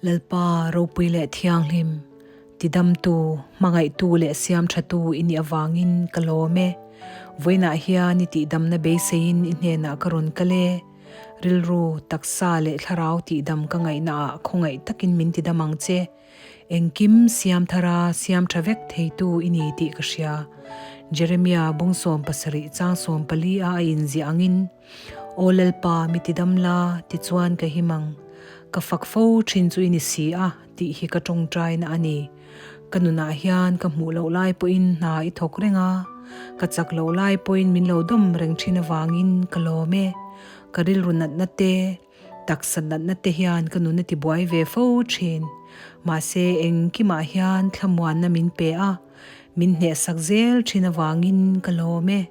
Lalpa ropui leh thianghlim, tidamtu, hmangaihtu leh siamthatu i nih avangin ka lawm e. Vawiinah hian i tihdamna beiseiin i hnenah ka rawn kal e. Rilru, taksa leh thlarau tihdam ka ngaihnaah khawngaih takin min tidam ang che. Engkim siam thara siam tha vek theitu i ni tih ka hria. Jeremia bung 70 chang 14 a a inziah angin, Aw Lalpa, mi tidam la, tichuan ka him ang. Ka fak fo thin chu i ni si a, tih hi ka tawngtaina a ni. Ka nunah hian ka hmuh loh lai pawhin hna i thawk reng a, ka chak loh lai pawhin min lo dawm reng thin avangin ka lawm e. Ka rilru natna te, Taksa natna te hian ka nun a tibuai ve fo thin. Mahse engkimah hian thlamuanna min pe a, min hnehsak zel thin avangin ka lawm e.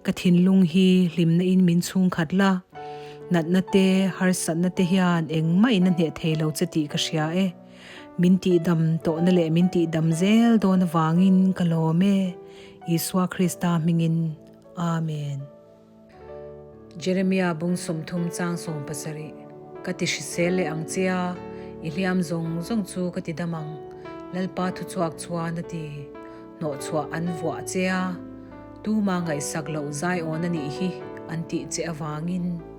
Ka thinlung hi hlimna in min chhungkhat la, natna te, harsatna te hian engmah in a hneh thei lo che tih ka hria e. Min tihdam tawhna leh min tihdam zel dawn avangin ka lawm e. Isua Krista hmingin. Amen. Jeremia bung 30 chang 17, Ka ti hrisel leh ang che a, i hliam zawng zawng chu ka ti dam ang, Lalpa thuchhuak chuan a ti. Hnawhchhuah an vuah che a, tuma ngaihsak loh zai awn a nih hi an tih che avangin.